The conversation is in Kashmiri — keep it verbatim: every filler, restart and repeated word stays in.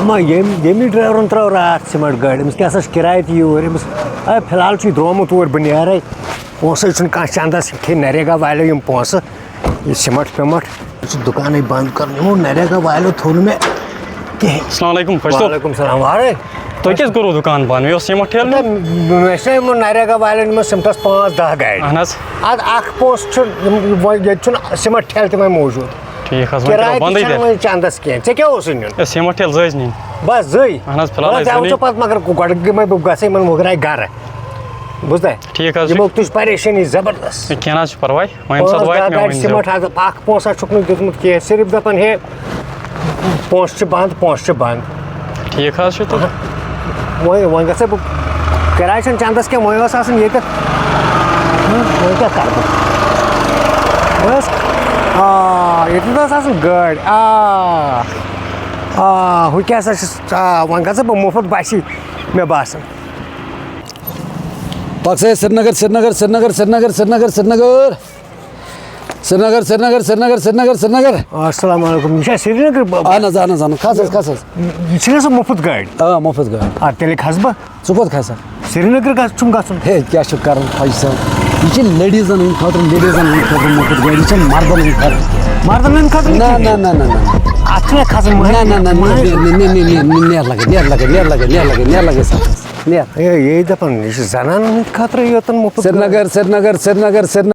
اما ییٚمۍ ییٚمہِ ڈرایورن ترٲو راتھ سیمٹ گٲڑۍ، أمِس کیٛاہ سا چھِ کِراے تہِ یوٗرۍ؟ أمِس، اے، فی الحال چھُ یہِ درٛامُت اوٗرۍ، بہٕ نیرے۔ پونٛسہٕ چھُنہٕ کانٛہہ چندس، یہِ کھیٚیہِ نریگا والیو یِم پونٛسہٕ۔ یہِ سیمٹ پیمٹ، یہِ چھُ دُکانٕے بنٛد کرُن۔ یِمو نریگا والیو تھوٚو نہٕ مےٚ کِہیٖنۍ۔ السلام علیکم، خۄش صٲب۔ وعلیکم السلام۔ وارے۔ تۄہہِ کیٛازِ کوٚروٕ دُکان بنٛد؟ مےٚ اوس سیمٹ ٹھیلہٕ نیُن۔ مےٚ چھِ نہ یِمو نریگا والٮ۪ن نِمٕژ سیمٹس پانٛژھ دَہ گاڑِ۔ اہن حظ۔ ادٕ اکھ پونٛسہٕ چھُ، یِم، وۄنۍ ییٚتہِ چھُنہٕ سیمٹ ٹھیلہٕ تہِ وۄنۍ موٗجوٗد۔ ٹھیٖک حظ، وۄنۍ کِراے کَرو تہِ بنٛدٕے چھَنہٕ تیٚلہِ۔ وۄنۍ چندس کینٛہہ۔ ژےٚ کیٛاہ اوسُے نیُن؟ ہے، سیمٹ ٹھیلہٕ زٕ ٲسۍ نِنۍ۔ بس زٕے۔ اہن حظ، فی الحال وَلہٕ ٲسۍ زٕ وَلہٕ نِنۍ۔ وٕچھو پتہٕ، مگر گۄڈٕ گٔے مےٚ، بہٕ گژھٕ یِمن مُغراے گرٕ۔ بوٗزتھا؟ ٹھیٖک حظ چھُ۔ یِمو تُج پریشٲنی زبردست۔ ہے، کینٛہہ نہ حظ چھُ پرواے، وۄنۍ ییٚمہِ ساتہٕ پانٛژھ واتہِ دَہ مےٚ گاڑِ ؤنۍ زیو۔ سیمٹ حظ، اکھ پونٛسہٕ چھُکھ نہٕ دیُتمُت کینٛہہ، صرف دپان ہے پونٛسہٕ چھِ بنٛد، پونٛسہٕ چھِ بنٛد۔ ٹھیٖک حظ چھُ تہٕ۔ وۄنۍ، وۄنۍ گژھے بہٕ، کِراے چھَنہٕ چندس کینٛہہ، وۄنۍ ٲس آسان ییٚتٮ۪تھ۔ ہُہ، وۄنۍ کیٛاہ کرٕ بہٕ؟ وۄنۍ ٲس، آ، ییٚتٮ۪تھ ٲس آسان گٲڑۍ۔ آ، آ، ہُہ کیٛاہ سا چھُ؟ آ، وۄنۍ گژھے بہٕ مُفت بسی، مےٚ باسان۔ پکھ سا سرینگر، سرینگر، سرینگر، سرینگر، سرینگر، سرینگر۔ سرینگر، سرینگر، سرینگر، سرینگر، سرینگر۔ السلام علیکم، یہِ چھا سرینگر؟ اہن حظ، اہن حظ، اہن حظ۔ کھس حظ، کھس حظ۔ یہِ چھِنہ سۄ مُفت گٲڑۍ؟ آ، مُفت گٲڑۍ۔ آ، تیٚلہِ کھسہٕ بہٕ۔ ژٕ کوٚت کھسکھ؟ سرینگر گژھ-، چھُم گژھُن۔ ہے، کیٛاہ چھُکھ کران، خۄجہِ صٲب؟ یہِ چھِ لیڈیٖزن ہٕنٛدِ خٲطرٕ، لیڈیٖزن ہٕنٛدِ خٲطرٕ مُفت گٲڑۍ، یہِ چھَنہٕ مردن ہٕنٛدِ خٲطرٕ۔ مردن ہٕنٛدِ خٲطرٕ نہ، نہٕ نہ، کِہیٖنۍ۔ نہ، نہ، نہ۔ اَتھ چھُنہ کھسُن نہ، مہرنہِ؟ نہ، نہ، نہ، مہرنہِ؟ نہ، نہ، نہ، نہ، نیر لگے، نیر لگے، نیر لگے، نیر لگے، نیر لگے سا۔ نیر۔ ہے، یے دَپان، یہِ چھِ زنانن ہٕنٛدِ خٲطرٕ یوتن مُفت گٲڑۍ۔ سرینگر، سرینگر، سرینگر، سرینگر۔